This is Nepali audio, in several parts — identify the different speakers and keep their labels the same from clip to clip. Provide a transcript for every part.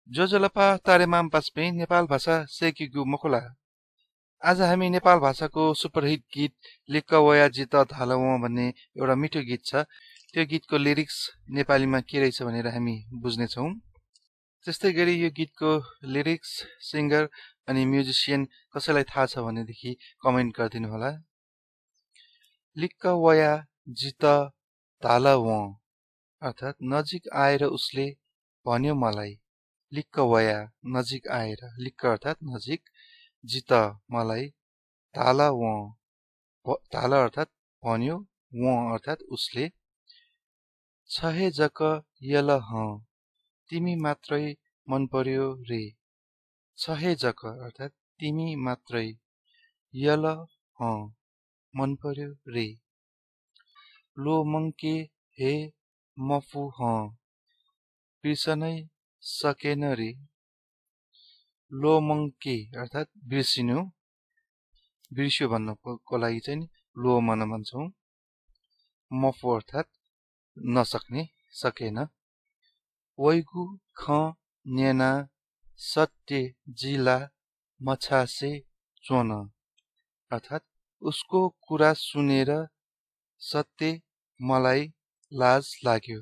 Speaker 1: जोजलपा तारेमाम पास्पे नेपाल भाषा सेकिगु मखोला। आज हामी नेपाल भाषाको सुपरहिट गीत लिक्क वया जित धालव भन्ने एउटा मिठो गीत छ। त्यो गीतको लिरिक्स नेपालीमा के रहेछ भनेर हामी बुझ्ने छौं। त्यस्तै गरी यो गीतको लिरिक्स, सिंगर अनि म्युजिशियन कसैलाई थाहा छ भनेदेखि कमेन्ट गरिदिनु होला। लिक्क वया जित धालव अर्थात नजिक आएर उसले भन्यो मलाई। लिक्क वया नजिक आएर, लिक्क अर्थात नजिक, जित मलाई, धाल अर्थात भन्यो, अर्थात उसले, छहे जक यल तिमी मात्रै मन पर्यो रे। छहे जक अर्थात तिमी मात्रै, यल मन पर्यो रे। लो मंके हे मफु बिर्सनै सकेन रे। लो मंके अर्थात बिर्सिनु, बिर्स्यो भन्नको लागि चाहिँ लो मन भन्छौं। मफु अर्थात नसक्ने, सकेन। वैगु ख नेना सत्य जिला मछासे चोन अर्थात उसको कुरा सुनेर सत्य मलाई लाज लाग्यो।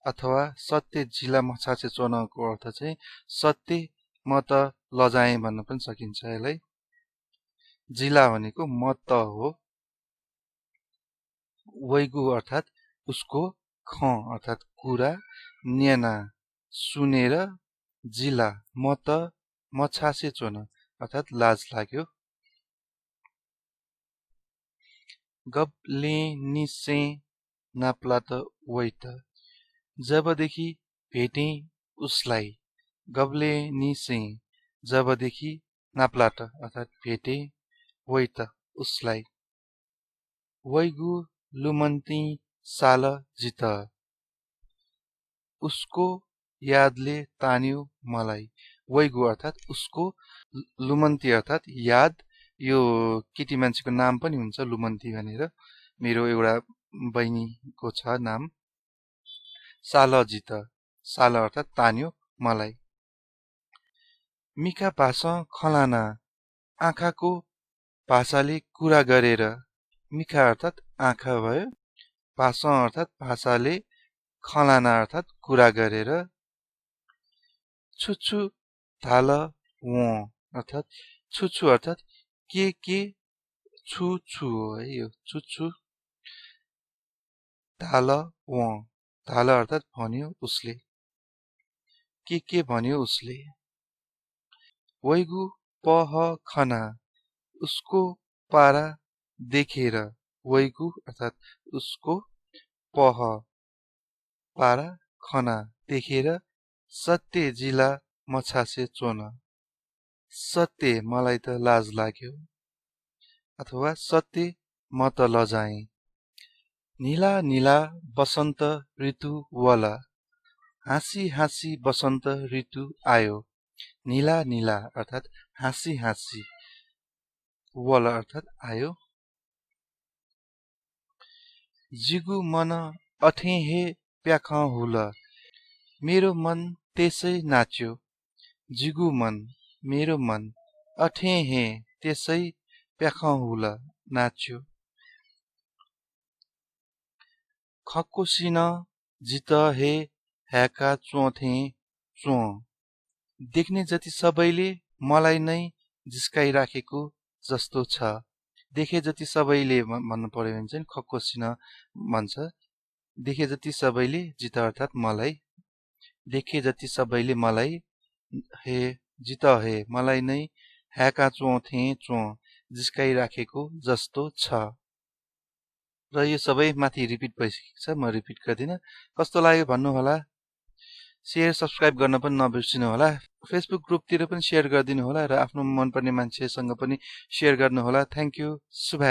Speaker 1: अथवा सत्य जिल्ला मछासे चोनको अर्थ चाहिँ सत्य म त लजाएँ भन्न पनि सकिन्छ यसलाई। जिल्ला भनेको म त हो। वैगु अर्थात उसको, ख अर्थात कुरा, नेना सुनेर, जिल्ला म त, मछासे चोन अर्थात लाज लाग्यो। गब्ले निसे नाप्ला त वैत जबदेखि भेटे उसलाई। गब्ले निसे जबदेखि, नाप्लाट अर्थात भेटे, वैत उसलाई। वैगु लुमन्ती साल जित उसको यादले तान्यो मलाई। वैगु अर्थात उसको, लुमन्ती अर्थात याद, यो केटी मान्छेको नाम पनि हुन्छ लुमन्ती भनेर। मेरो एउटा बहिनीको छ नाम। साल जित, साल अर्थात तान्यो मलाई। मिखा भाषा खलाना आँखाको भाषाले कुरा गरेर। मिखा अर्थात आँखा भयो, भाषा अर्थात भाषाले, खलाना अर्थात कुरा गरेर। छुछु धाल अर्थात छुछु अर्थात के छु हो है यो छुछु। धाल धाल अर्थात भन्यो उसले, के भन्यो उसले। वैगु पह खना उसको पारा देखेर। वैगु अर्थात उसको, पह पारा, खना देखेर, सत्य जिला मछासे चोन सत्य मलाई त लाज लाग्यो। अथवा सत्य म त लजाएँ। नीला नीला बसन्त ऋतु वला हाँसी हाँसी बसन्त ऋतु आयो। नीला नीला अर्थात हाँसी हाँसी, वला अर्थात आयो। जिगु मन अठे हे प्याख हुल मेरो मन त्यसै नाच्यो। जिगु मन मेरो मन, अठे हे त्यसै प्याख हुल नाच्यो। खकोसिन जित हे ह्याका चोथे चो देख्ने जति सबैले मलाई नै जिस्काइराखेको जस्तो छ। देखे जति सबैले भन्नु पर्यो भने चाहिँ खकोसिन भन्छ। देखे जति सबैले, जित अर्थात मलाई, देखे जति सबैले मलाई, हे जित हे मलाई नै, ह्याका चोथे चो जिस्काइराखेको जस्तो छ। र यो सबै माथि रिपिट भइसकेको छ, म रिपिट गर्दिन। कस्तो लाग्यो भन्नु होला। शेयर सब्स्क्राइब गर्न पनि नबिर्सिनु होला। फेसबुक ग्रुपतिर पनि शेयर गरिदिनु होला र आफ्नो मनपर्ने मान्छेसँग पनि शेयर गर्नु होला। Thank you. शुभ।